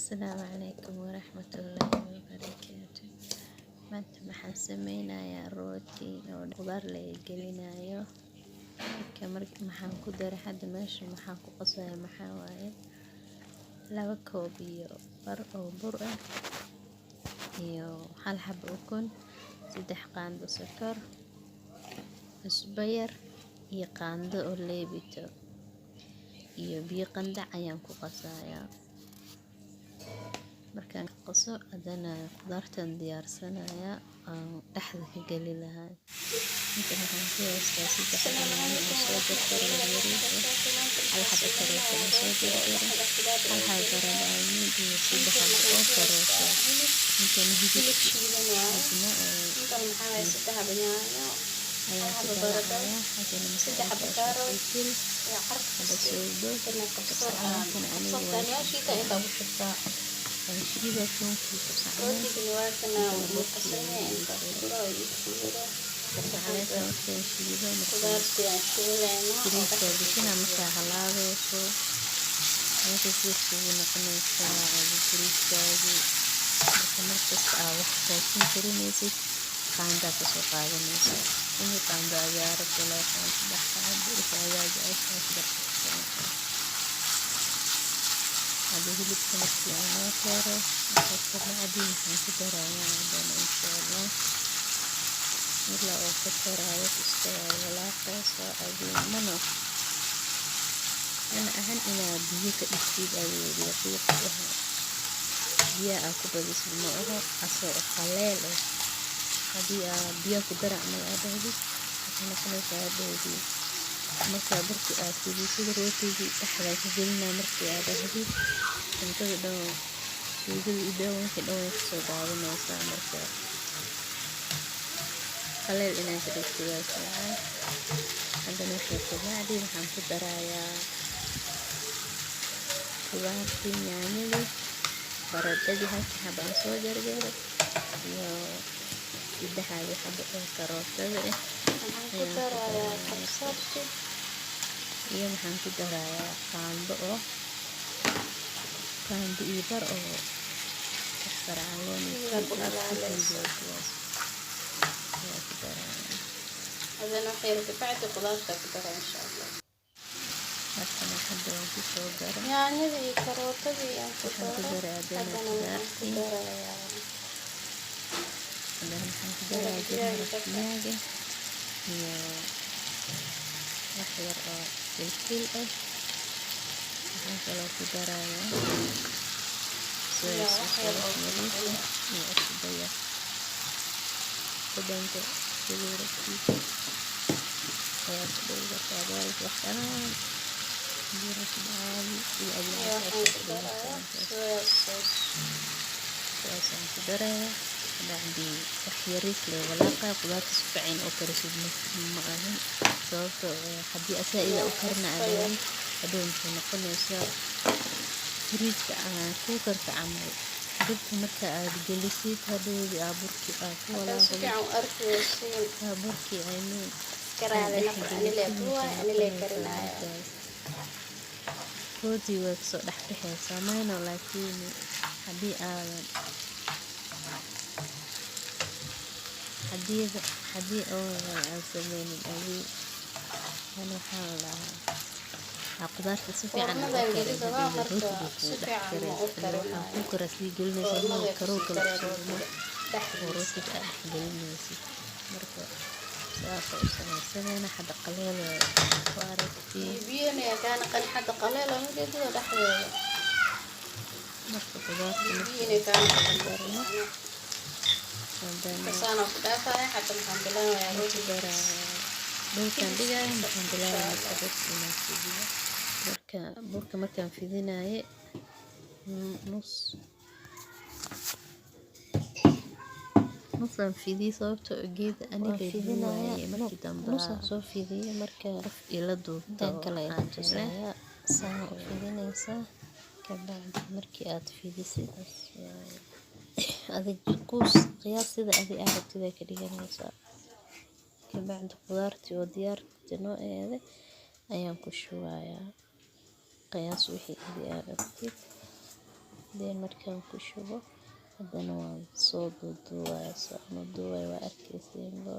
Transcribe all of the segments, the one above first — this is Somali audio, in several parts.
Asalaamu calaykum waraxmatullaahi wabarakaatu. Maanta waxaan sameynayaa rooti oo qudaar laga gelinayo. Marka maxaan ku daray hadda meesha maxaan ku qasaya maxaa waaye 2.5 koob oo bur ah iyo 1 xabo ukun, 3 qaando sokor, cusbo yar iyo qaando oo leebito iyo biyo qandac ayaan ku qasayaa. Markaan qaso haddana qudaartan diyaarsanayaa aan dhexda ka geli lahaa. Inta waxaan ku haystaa 3 السلام yaanyo oo عليكم soo ورحمة jarjaray الله yaryariis ah, وبركاته. Maanta 1 waxaan xabo karooto sameynayaa aan soo rooti oo jarjaray, dhexda khudaar 1 laga xabo baradho gelinayo. aalmiin iyo 3 Intan xabo waxaan oo ku karooto haystaa ah. hilib, Intana hilib hilibki shiidan waaye. shiidna oo Intan maxaa waaye 3 xabo yaanyo, 1 ayaan ku xabo baradho, dalacayaa. Halkana maxaa 3 aan xabo ku haystaa karoot filfil, iyo xabo carfis. sowdo, Intana kabsar kabsar caleentana aniga kabsartan waan waa shiidaa shiitaa. intaa ku shubtaa. Waan shiidaa toonka iyo kabsar caleenta. Rootigana waa kana Intana wuu ii burkii qasan ayaan yahay, ii intaa ku furay. jiro oo ii shiiday. Kabsar Marka caleenta hadda markaan shiido markaan khudaartii aan shiilayno oo bariiska dhexda ku gashanaa markaa jiro. halaabeyso meesha sida kugu noqonaysaa adi bariiskaagii. Marka markasta aa wax raashin karinaysid qaandaa kasoo qaadanaysaa. Inta qaando adaa rabto, 2 qaando, 3 qaando, wixii adaa jeceshahay ku darsanaysaa. Hada hilibka markii aan noo karo markaas kabacdi maxaan ku darayaa haddana, insha Allah, ilaa uu ka karaayo kasta waa walaaqaysaa adi. Mana ahan inaad biyo ka dhigtid adi daqiiq waxa biyaha aa ku badisid ma aho, asoo qaleel eh. Haddii aa biyo ku dar camal aa dhahdid, waxay noqonaysaa hadhowdii markaa burki aad fidisid rootigii dhexda ka gelinaa markii aad dhahdid, cuntada dhan, suugadii iyo dhan, wixii dhan way kasoo daadanaysaa. Marka qaleel inaad ka dhigtid waa fiican. Haddana waxay kabacdi waxaan ku darayaa qudaartii, yaanyadii, baradhadii halkii xabo aan soo jarjaray iyo 3dii xabo oo karootada ah Waxaan ku ayaan ku darayaa darayaa. kabsarti. Iyo maxaan ku darayaa qaando oo qaando iyo bar oo kabsar caleen iyo Hilibaa ku isku dhalaalaysa. shiiday kuwaas ayaa ku darayaa. Haddana wax yar kabacdi khudaarta ku daraa, insha Allah. Markana hadda waan ku soo daray. Yaanyadii iyo karootadii aan ku Waxaan ku daray. daray haddana Haddana waxaan ku qudaartii. darayaa Haddana maxaan ku maraq darayaa digaag maraq dabka. digaaga iyo wax yar oo filfil ah. Waxaan kaloo ku darayaa soy Iyo wax sauce yar wax oo yariis filfil ah ah. iyo cusbo yar, dhadhanka sidii rabtid ayaa ka dhigi kartaa. Hadaa rabtid wax dhanaan, hadii rabtid caadi, sida adiga Iyo jeceshahay waxaan ka ku dhigi darayaa kartaa markaas. soya sauce. Saasaan ku darayaa. Kabacdi wax yariis lee walaaqaa. Qudaarta si fiican u karisid ma ahan, sababtoo ah haddii asaa Iyo ida u karina cusbo yar. aa dhahdid, hadhow maxay noqonaysaa fridge-ka cooker-ka camal dabka marka aad gelisid, hadhowdii aa burki aa ku Haddaa si walaaqdid fiican u arkaysiin. aa burkii, I mean, Iska aad raali dhex noqo, anile gelisid, duwaay maxay anile noqonaysaa karinaya. markaas rooti way kasoo dhex baxaysaa mayno. Laakiin haddii aadan haddii oodan aad sameynin adi tan waxaa la dhahaa aa qudaarta si fiican aa u Foornadaan geli karin, rabaa, hadhowdi marka rootiga si kugu dhex fiican ma karaysa u ila waxaa karinayo. cooker aa sii gelinaysaa ma Foornaday karoo kusii kale daray kusoo dhimo rootiga oo dhexdiisa. rootiga aad dhex gelinaysid. Marka saasa u sameysanayna. Hadda qaleel waa aragtiin. Biyo biyona yaa kaa naqan xadda qaleel oo majeedada dhexdeeda. Marka qudaarta Biyo markii biyo inay aan kaa ku naqan ma darno fiicno. haddana Marka ku dhaafaya hadda maxaan bilaabayaa waxaan ku rootiga darayaa dhulkaan dhigaya. fidiskiisa, Maxaan insha bilaabaya marka Allah. burka inaan fidiyo. Marka burka markaan fidinaye nus nusaan fidiyey, sababtoo ah geeda Waan aniga fidinayaa duuwaye markii dambe nusaan soo fidiyey. Marka qof ila duubto intaan kale aan idin helay. tusayaa saan u fidinaysaa. Kabacdi markii aad fidisid, Saas waaye. adig kuus qiyaas sida adi aad rabtid ay ka dhiganaysaa. Kabacdi qudaartii oo diyaarta noo eede ayaan ku shubayaa, qiyaas wixii adi aad rabtid. Then markaan ku shubo, haddana waan soo duuduubaya. Saan u duubaya waa arkeysiin bo.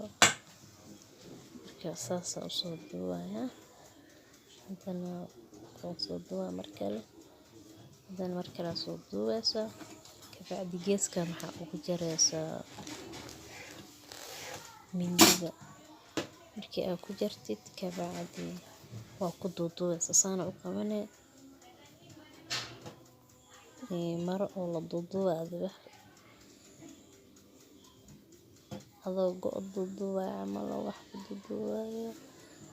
Marka saasa u soo duubaya. Haddana waan soo duubaa mar kale. Haddana mar kale soo duubaysa. Kabacdi geeska maxaa ugu jaraysaa mindida. Markii aad ku jartid, kabacdi waa ku duuduubaysa, saana u qabanay maro oo la duuduubay adiga adoo go' duuduubaya camal oo wax ku duuduubayo.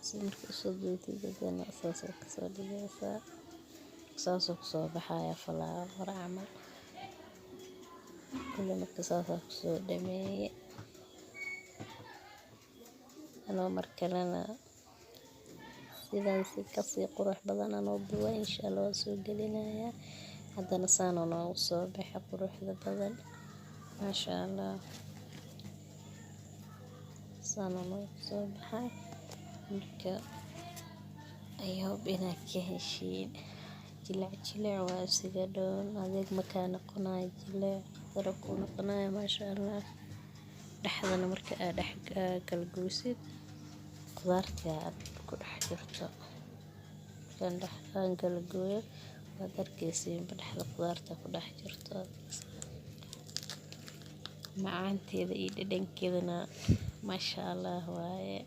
Si markii usoo duubtid, hadana saas oo kasoo dhigaysaa, saas oo kusoo baxaya flower camal. Kulli marka saas oo kusoo dhameeye. Anoo markalena sidan si kasii qurux badan anoo duubay, insha Allah waan soo gelinaya. Haddana saan oo noogu soo baxa quruxda badan, maasha Allah. Saan oo noogu soo baxay. Marka I hope inaad ka heshiin. Jilac jilac waa siga dhoon adeeg makaa noqonayo, jilac daro ku noqonayo, maasha Allah. Dhexdana marka aad dhex kala goysid, qudaarta aad ku dhex jirto. Markaan dhex aan kala gooyo, waad arkeysiin dhexda qudaarta ku dhex jirto. Macaanteeda iyo dhadhankeedana maasha Allah waaye.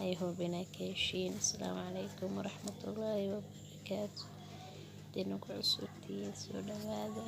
I hope inaad ka heshiin. Asalaamu calaykum waraxmatullaahi wabarakaatu. Hadii nagu cusubtihiin, soo dhawaada.